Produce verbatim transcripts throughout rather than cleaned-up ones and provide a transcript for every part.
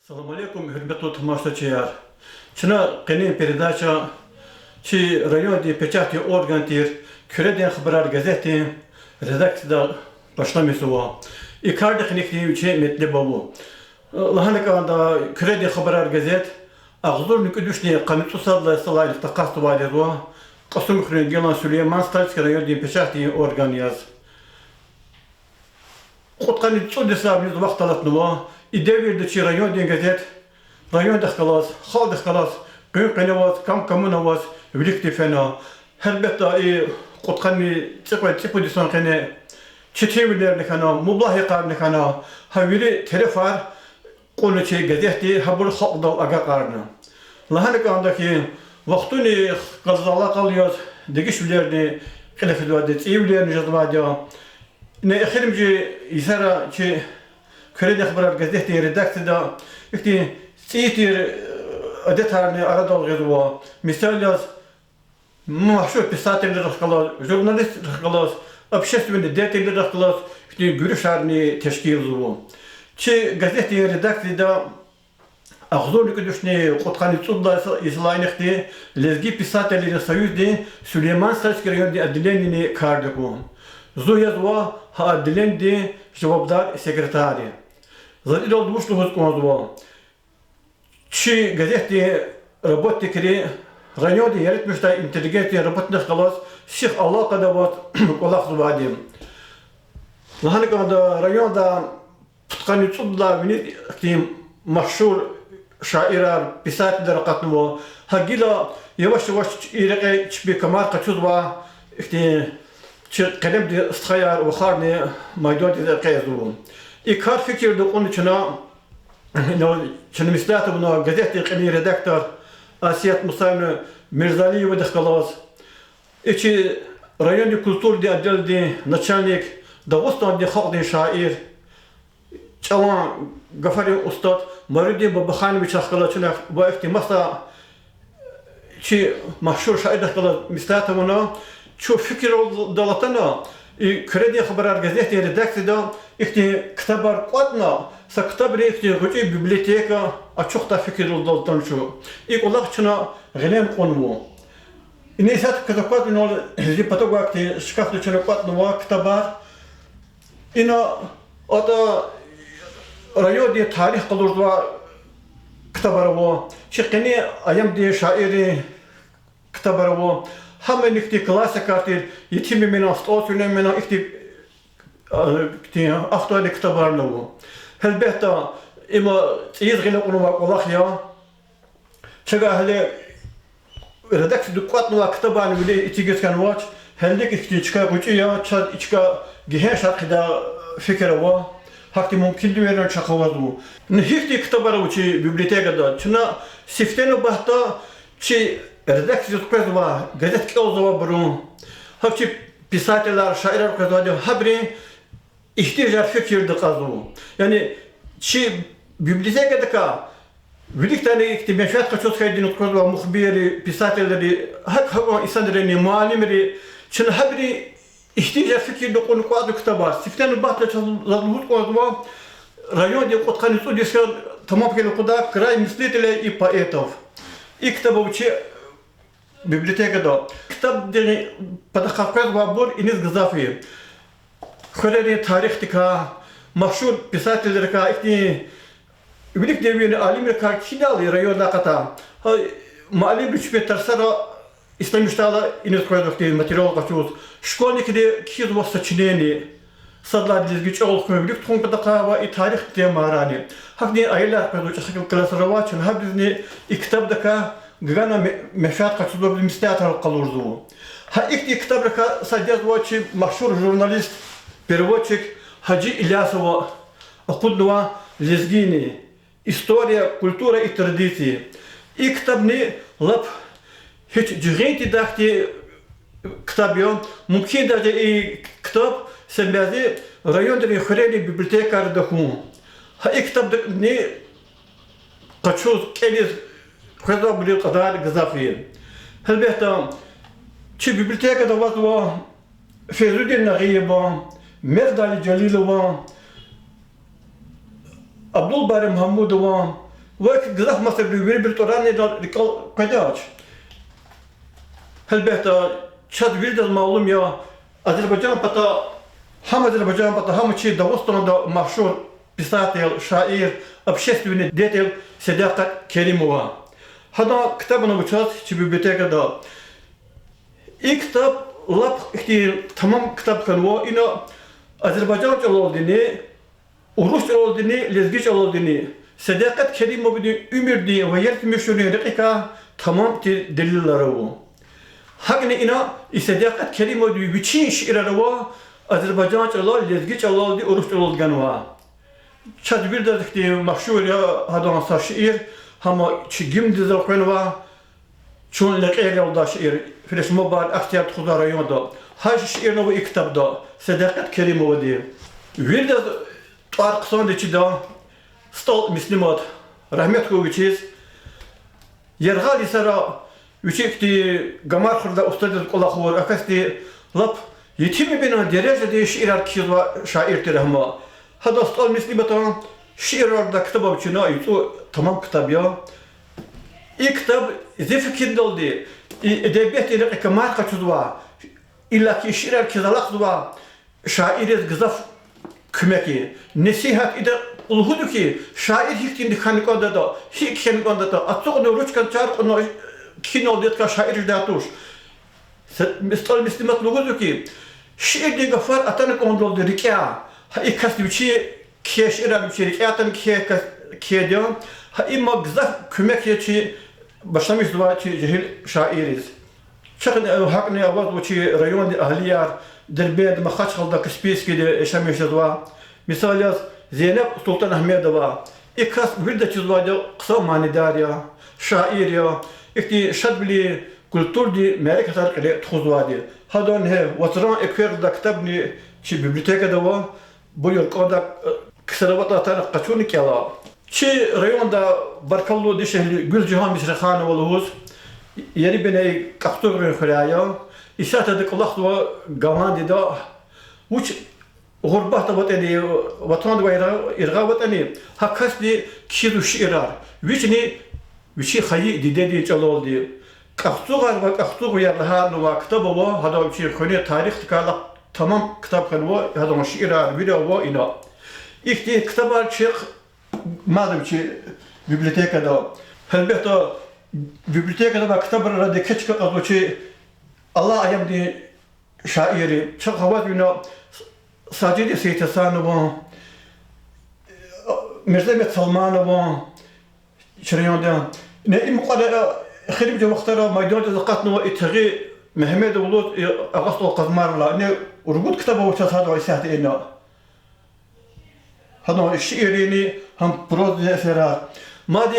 Салам алейкум, гьуьрметлу тамашачияр! Чна къенин передача чи райондин печатдин орган тир Куьредин хабарар газетдин редакцияда башламишзава. И кардихъни ихьтин вичин метлеб ава. Лагьана кӀанда, Куьредин хабарар газет агъзурни кӀуьд вишни къанни цӀусад лагьай йисалай тахъасзавайди язва, Кьасумхуьруьн гилан Сулейман-Стальский райондин печатдин орган яз. Кьудкъанни цӀуд йисар виниз вахт алатнава. И девирда чи райондин газет райондихъ галаз, халкьдихъ галаз къуьн-къене аваз, кам-камун аваз виликди фена. Гьелбетда, и кьудкъанни цӀикьвед-цӀипуд йисан къене четинвилерни хьана, мублагь йикъарни хьана, гьа вири терефар кьуна чи газетди, гьабур халкьдал агакьарна. Лагьана кӀанда хьи, вахтунихъ галаз алакъалу яз дегишвилерни кьиле физвайди я, цӀийивилерни жезвайди я. Ина эхиримжи йисара чи Куьредин хабарар газетдин редакцияда ихьтин цӀийи тир адетарни арадал гъизва. Мисал яз, машгьур писателрихъ галаз, журналистрихъ галаз, общественный деятельрихъ галаз ихьтин гуьруьшарни тешкилзава. Чи газетдин редакцияда агъзурни кӀуьд вишни кьудкъанни цӀуд лагьай йисалай инихъди Лезги писателрин союздин Сулейман-Стальский райондин отделениени кардик ква. Зун язва гьа отделениедин жавабдар секретарь. Заз идалди вуч лугьуз кӀанзава? Чи газетдин работникри райондин яратмишдай интеллигентдин работникрихъ галаз сих алакъада аваз кӀвалахзавайди. Лагьана кӀанда, районда пудкъанни цӀуд лагьай виниз ихьтин машгьур шаирар, писателар акъатнава. Гьа гила яваш-яваш и рекье чпи камар къачузва, ихьтин чи къелемдин стхаяр, вахарни майдандиз экъечӀзава. И кар фикирда кьуна чна, чна меслят авуна газетдин кьилин редактор Асият Мусаевна Мирзалиевадихъ галаз, и чи райондин культурадин отделдин начальник, Дагъустандин халкьдин шаир, чӀалан гафарин устад Марудин Бабахановичахъ галаз чна ва ихьтин маса чи машгьур шаиррихъ галаз меслят авуна, чун фикирдал атана, и Куьредин хабарар газетдин редакцияда ихьтин ктабар кӀватӀна, са ктабрин ихьтин гъвечӀи библиотека ачухдай фикирдал атана чун. И кӀвалах чна гъилен кьунва. Иниз исятда квез аквазва, зи патав гвай ихьтин шкафда чна кӀватӀнавай ктабар. Ина атӀа райондин тарих къалурзавай ктабар ава, чи къенин аямдин шаиррин ктабар ава, гьам ихьтин классикар тир, Етим Эминан, СтӀал Сулейманан ихьтин, а, ихьтин авторрин ктабарни ава. Гьелбетда, им цӀийиз гъиле кьунвай кӀвалах я. Чавай гьеле редакцияда кӀватӀнавай ктабарни вири эцигиз хьанвач, гьелелиг ихьтин чка гъвечӀи я, чаз и чка гегьеншар хъийидай фикир ава, гьахьтин мумкинвилерни чахъ авазва. Гьихьтин ктабар ава чи библиотекада? Чна сифте нубатда чи редакциядиз къвезвай, газет кӀелзавайбурун, гьакӀ чи писателар, шаирар къвезвайди, гьабурун ихьтияжар фикирда кьазва. Яни чи библиотекадикай виликдай ихьтин менфят къачуз хьайиди къвезвай мухбирри, писателри, гьакӀ гьакӀан инсанрини, муаллимри, чна гьабурун ихьтияжар фикирда кьуна кӀватӀна ктабар. Сифте нубатда чаз, заз лугьуз кӀанзава, райондин кьудкъанни цӀуд йис тамам хьайила кьудай Край мыслителей и поэтов. И ктаб ава чи библиотекада. Ктабдин патахъай къвезвайбур иниз гзаф я. Хуьрерин тарихдикай, машгьур писателрикай, ихьтин вилик девирдин алимрикай, кхьинал и райондай акъатай. Гьа муаллимри чпин тарсара, исламишдайла иниз къвезва ихьтин материал къачуз. Школьникри кхьизва сочинение. Сад лагьайди лезги чӀал хьун, вилик тухун патахъай ва и тарих темайрани. ГьакӀни аялар къвезва, чӀехи классра авай, чна гьабурузни и ктабдикай гана ме-, менфят къачузва, меслятар къалурзава. Гьа ихьтин ктабрикай сад язва чи машгьур журналист, переводчик Гьажи Илясова акъуднавай Лезгини: история, культура и традиции. И ктабни лап гьич жигъин тийидайди ктаб я. Мумкин даже и ктаб са бязи районрин, хуьрерин библиотекайра тахьун. Гьа и ктабни къачуз, кӀелиз къвезвайбурун кьадар гзаф я. Гьелбетда, чи библиотекада авазва Фейзудин Нагъиеван, Мердали Жалилован, Абдулбари Магьмудован, Ва гзаф масабуру вирибур тӀварарни рикӀел къведач. Гьелбетда, чаз виридаз малум я, Азербайжан пата, гьам Азербайжан пата, гьам чи Дагъустанда машгьур писатель, шаир, общественный деятель Седакъат Керимова. Гьадан ктабни ава чаз чи библиотекада. И ктаб лап ихьтин тамам ктаб хьанва, ина азербайжан чӀалалдини, урус чӀалалдини, лезги чӀалалдини Седакъат Керимовадин уьмуьрдин ва яратмишунрин рекьикай тамам тир делилар ава. ГьакӀни ина и Седакъат Керимовади вичин шиирар ава азербайжан чӀалал, лезги чӀалалди, урус чӀалалди ганва. Чаз виридаз ихьтин машгьур я гьадан са шиир, гьам чи гимндиз элкъвенва, Чун лекьер я лугьудай шиир, флешмобар, акцияр тухузвай районда. Гьа шиирни ава и ктабда, Седакъат Керимовади. Виридаз тӀвар хъсанди чида СтӀал Мислимат, рагьмет хьуй вичиз. Яргъал йисара вичи ихьтин гамар хуьрдай устаддиз кӀвалахзава, а касди лап етимвилин дережада шиирар кхьизвай шаир тир гьам. Гьадан, СтӀал Мислиматан, шиирар лугьудай ктаб ава чна, ицӀу тамам ктаб я. И ктаб, зи фикирдалди, и эдебиятдин рекьикай мад къачузвай, иллаки шиирар кхьиз алахъзавай шаирриз гзаф куьмек я. Несигьат ида лугьузва хьи, шаир гьихьтинди хьана кӀандатӀа, гьикӀ кхьена кӀандатӀа, ацукьна ручкадин чар кьуна кхьиналди, ткай шаир жедай туш. Са-, СтӀал Мислимат лугьузва хьи, шиирдин гафар атана кӀандалди рикӀяй, гьа и касди вичи кхьей шиирар вичин рикӀяй атана кхьей кас-, кхьейди я, гьа има гзаф куьмек я чи башламишзавай чи жегьил шаирриз. Чахъни, гьакӀни авазва чи райондин агьалияр, Дербентда, Махачкъалада, Каспийскда яшамиш жезвай. Мисал яз, Зейнаб Султанагьмедова. И кас вирида чизвайди я, хъсан манидар я, шаир я, ихьтин шадвилин, культурадин мярекатар кьиле тухузвайди. Гьадан гьа Вацран эквер лугьудай ктабни чи библиотекада ава, буюр, кӀандай ксари аватӀа, атана къачуна кӀела. Чи районда баркаллу дишегьли Гуьлжагьан Мисриханова лугьуз, Ярибиней КӀахцугърин хуьряй я, исятда кӀвалахзава Голландияда, вуч гъурбатда аватӀани, ватандивай яргъа-, яргъа аватӀани, гьа касди кхьизва шиирар. Вични вичин хайи дидедин чӀалалди. КӀахцугъар ва кӀахцугъвияр лагьанвай ктаб ава, гьадан вичин хуьруьн тарихдикай лап тамам ктаб хьанва, гьадан шиирар вири ава ина. Ихьтин ктабар чахъ мад ава чи библиотекада. Гьелбетда, библиотекада авай ктабралди кечӀ кьазва чи алай аямдин шаирри. Чахъ авазва ина Сажид Сейтгьасанован, Мирзамет Салманован, чи райондин. Ина и мукьвара эхиримжи вахтара майдандиз акъатнава и Тагъи Мегьамедов лугьуз, и Агъа СтӀал Къазмайрилай. Ина ругуд ктаб ава чаз гьадан исятда ина. Гьадан шииррини, гьам прозадин эсерар. Мад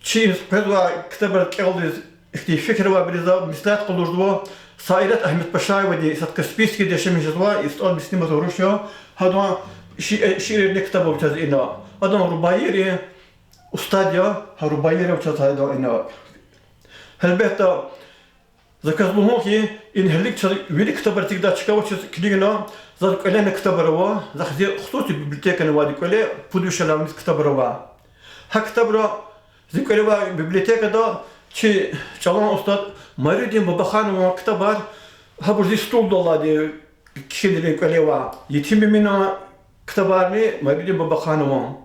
чи къвезвай ктабар кӀелдиз ихьтин фикир авайбуру за меслят къалурзава, Саират Агьмедпашаевади, сад Каспийскда яшамиш жезвай, и СтӀал Мислиматан руш я, гьадан ши-, шииррин ктаб ава чаз ина. Адан рубаийрин устад я, гьа рубаийри ава чаз гьадан ина. Гьелбетда, за квез лугьун хьи, ина гьелелиг чаз вири ктабар эцигдай чка авачиз килигна, заз кӀвалени ктабар ава, захъ зи хсуси библиотекани авайди кӀвале, пуд виш аялриз ктабар ава. Гьа ктабра зи кӀвале авай библиотекада чи чӀалан устад Майрудин Бабаханован ктабар, гьабур зи стулдал алайди, кхьинрин кӀвале ава. Етим Эминан ктабарни, Майрудин Бабаханован.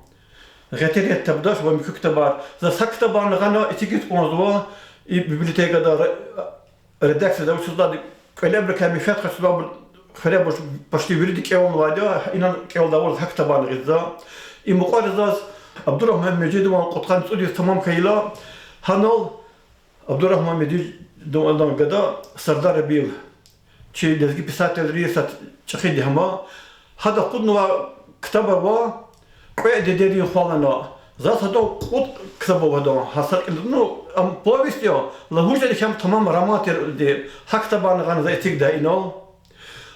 Гъетерид ктабдаш ва муькуь ктабар. Заз гьа ктабарни гъана эцигиз кӀанзава и библиотекада, ре-, редакцияда авачиз лагьайди, кӀвалебурукай менфят къачузвайбур, хуьребур почти вирида кӀелнавайди я, инал кӀелдайвал гьа ктабарни гъизва. И мукьвара заз Абдурагьман Межидован кьудкъанни цӀуд йис тамам хьайила, гьанал Абдурагьман Межидован гада Сардар Абил, чи лезги писателрин сад чӀехиди гьам я. Гьада акъуднавай ктабар ава, Кьве дидедин хвалана. Заз гьадан кьуд ктаб ава гьадан. Гьа са кьил-, ну, ам повесть я, лугьуз жеди хьи, ам тамам роман тирди. Гьа ктабарни гъана за эцигда инал.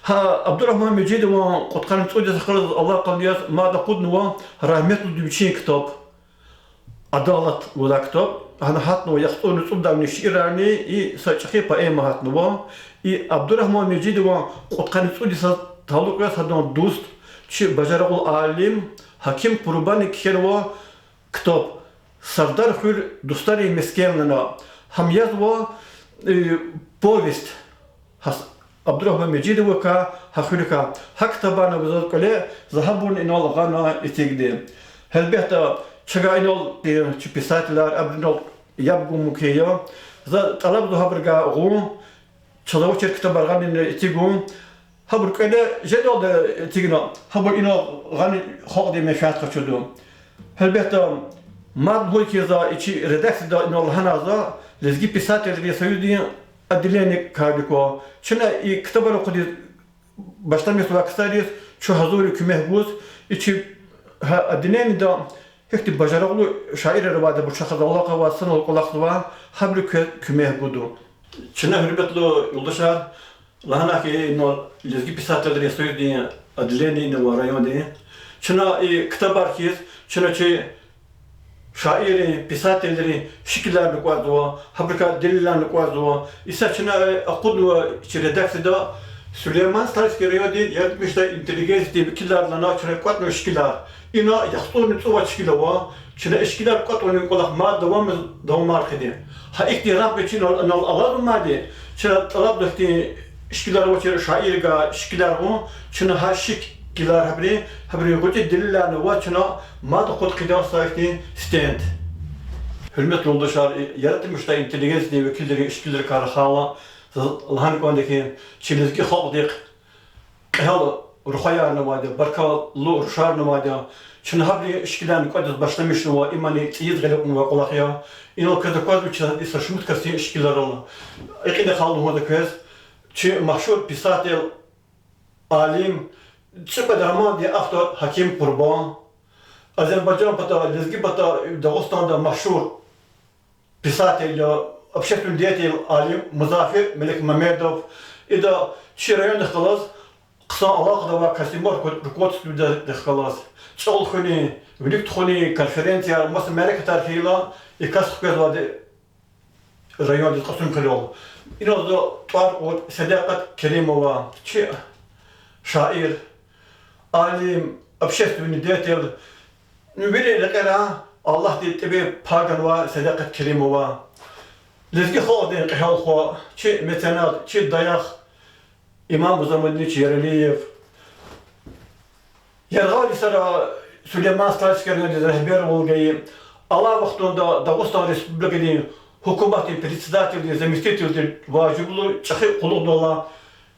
Гьа Абдурагьман Межидован кьудкъанни цӀуд йис ахъайиз алакъа яз мад акъуднава рагьметлуди вичин ктаб. Адалат лугьудай ктаб, гьана гьатнава яхцӀурни цӀуд лагьай шиирарни и са чӀехи поэма гьатнава. И Абдурагьман Межидован кьудкъанни цӀуд йисуз талукь яз гьадан дуст, чи бажарагълу алим, гьаким Къурбани кхьенва, ктаб Сардар хуьр дустарин мескен лагьана, гьам язва, э, повесть, гьа Абдурагьман Межидовакай, гьа хуьруькай. Гьа ктабарни вугузва кӀвале, за гьабурни инал гъана эцигда. Гьелбетда, чавай инал, э, чи писателар, абуру инал яб гун мумкин я. За тӀалабзава гьабурукай гъун, чаз авачир ктабар гъана эцигун. Гьабур кӀвале жедалди эцигна, гьабур инал гъана халкьдин менфят къачуда. Гьелбетда, мад лугьуз хьи, за и чи редакцияда инал лагьана, за Лезги писателрин союздин отделениедикай ква. Чна и ктабар акъудиз башламишзавай ксариз чун гьазур я куьмек гуз, и чи гьа отделениеда гьихьтин бажарагълу шаирар авайди, абур чахъ галаз алакъа авай, санал кӀвалахзавай, гьабуру квез куьмек гуда. Чна, гьуьрметлу юлдашар, лагьана хьи, инал Лезги писателрин союздин отделение ава райондин. Чна и ктабар хьиз, чна чи шаиррин, писателрин шикиларни кӀватӀзава, гьабурукай делиларни кӀватӀзава. Исятда чна акъуднава чи редакцияда Сулейман-Стальский райондин яратмишдай интеллигенциядин векилар лагьана чна кӀватӀнава шикилар. Ина яхцӀурни цӀувад шикил ава, чна и шикилар кӀватӀунин кӀвалах мад давамар, давамар хъийида. Гьа ихьтин рагъ гач, инал, инал алазмайди, чна тӀалабзава ихьтин шикилар авачир шаиррикай шикилар гъун, чна гьа шикилар, гьабурун, гьабурун гъвечӀи делиларни аваз чна мад акъуд хъийида са ихьтин стенд. Гьуьрметлу юлдашар, яратмишдай интеллигенциядин векилрин шикилрикай рахайла, за лагьана кӀанда хьи, чи лезги халкьдихъ кьегьал рухваяр авайди я, баркаллу рушар авайди я. Чна гьабурун шикиларни кӀватӀиз башламишнава, имни цӀийиз гъиле кьунвай кӀвалах я. Инал квез аквазва чи са шумуд касдин шикилар ала. И кьилел гьал лугьуда квез, чи машгьур писатель, алим, цӀикьвед романдин автор Гьаким Къурбан, Азербайжан пата, лезги пата, Дагъустанда машгьур писатель я, общественный деятель, алим Музафир Меликмамедов. Ида чи райондихъ галаз хъсан алакъада авай кас я, руководстводихъ галаз. ЧӀал хуьнин, вилик тухунин конференцияр, маса мярекатар хьайила, и кас хквезвайди райондиз Кьасумхуьрел. Инал за тӀвар кьуртӀа Седекъат Керимова, чи шаир, алим, общественный деятель, вири рекьерай Аллагьди тӀебеяр пай ганвай Седекъат Керимова. Лезги халкьдин кьегьал хва, чи меценат, чи даях Имам Музамудинович Яралиев. Яргъал йисара Сулейман-Стальский райондиз регьбервал гайи, алай вахтунда Дагъустан Республикадин гьукуматдин председателдин заместительдин важиблу чӀехи къуллугъдал алай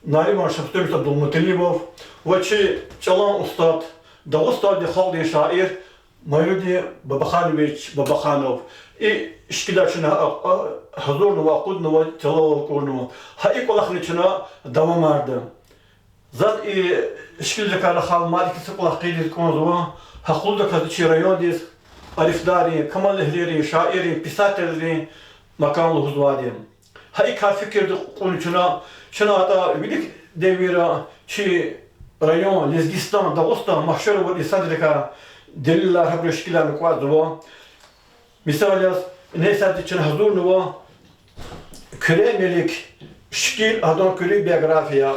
Нариман Шамсудинович Абдулмуталибов ва чи чӀалан устад, Дагъустандин халкьдин шаир Майрудин Бабаханович Бабаханов. И шикилар чна гьазурнава, акъуднава, тилавал кьурнава. Гьа и кӀвалахни чна давамарда. Заз и шикилрикай рахайла мад ихьтин са кӀвалах къейдиз кӀанзава, гьа къулдаказ чи райондиз арифдаррин, камалэгьлийрин, шаиррин, писателрин макан лугьузвайди. Гьа и кар фикирда кьуна чна, чна атӀа вилик девирра чи район, Лезгистан, Дагъустан машгьур авур инсанрикай делилар, гьабурун шикиларни кӀватӀзава. Мисал яз, ингье исятда чна гьазурнава Куьре Мелик, шикил, гьадан куьруь биография.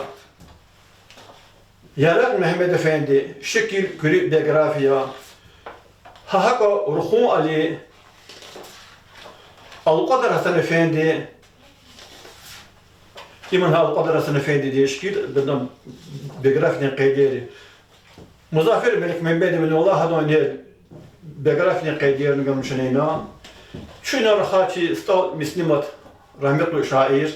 Ярагъ Мегьамед-эфенди, шикил, куьруь биография. Гьа гьакӀа Рухун Али, Алкьвадар Гьасан-эфенди. Имни гьа Алкьвадар Гьасан-эфендидин шикил, гьадан биографиядин къейдер. Музафир Меликмамедован, валлагь, гьадан биографиядин къейдерни гамшунина. Чуьнарахай чи СтӀал Мислимат, рагьметлу шаир.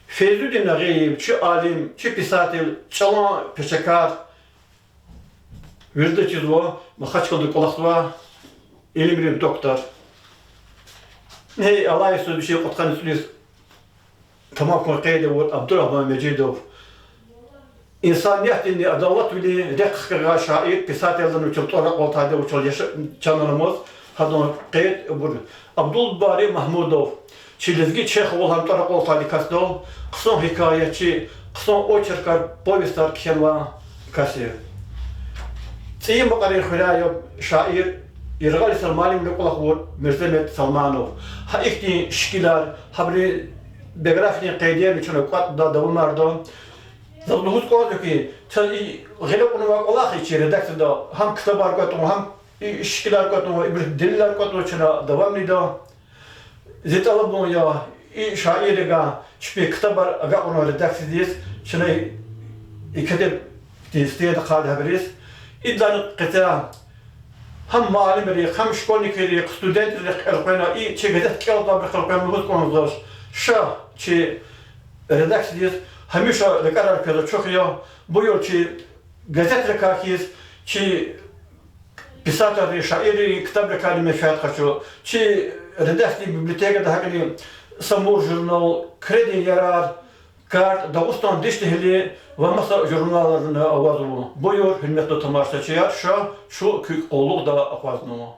Фейзудин Агъиев, чи алим, чи писатель, чӀалан пешекар, виридаз чизва, Махачкъалада кӀвалахзавай, илимрин доктор. Гьей, алай йисуз вичин кьудкъанни цӀуд йис тамам хьун къейд авур Абдурагьман Межидов. Инсаниятдинни адалатвилин рехъ хкягъай шаир, писатель лагьана вичел тӀвар акьалтайди, вичел яша-, чан аламаз, гьадан къейд авур. Абдулбари Магьмудов, чи лезги Чехов лагьана тӀвар акьалтайди касдал, хъсан гьикаятчи, хъсан очеркар, повестар кхьенвай кас я. ЦӀийи Макьарин хуьряй я шаир, яргъал йисара муаллимвиле кӀвалахзавай Мирземет Салманов. Гьа ихьтин шикилар, гьабурун биографиядин къейдерни чна кӀватӀда, давамарда. Заз лугьуз кӀанзава хьи, чаз и гъиле кьунвай кӀвалах я чи редакцияда, гьам ктабар кӀватӀун, гьам И шикилар кӀватӀун, ибур делилар кӀватӀун чна давамни ийида. Зи тӀалабун я, и шаиррикай чпин ктабар агакьарун редакциядиз, чна и кадир тестед ахъайда гьабуруз. Идалай къецяй гьам муаллимрихъ, гьам школьникрихъ, студентрихъ элкъвена, и чи газет кӀелдайбурухъ элкъвена лугьуз кӀанзавач: ша чи редакциядиз, гьамиша ракӀарар квез ачух я, буюр чи газетрикай хьиз, чи писателрин, шаиррин ктабрикайни менфят къачу. Чи редакциядин библиотекада гьакӀни Самур журнал, Куьредин ярар, Карт, Дагъустандин дишегьли ва маса журналарни авазва. Буюр, гьуьрметлу тамашачияр, ша чун куь къуллугъда акъвазнава.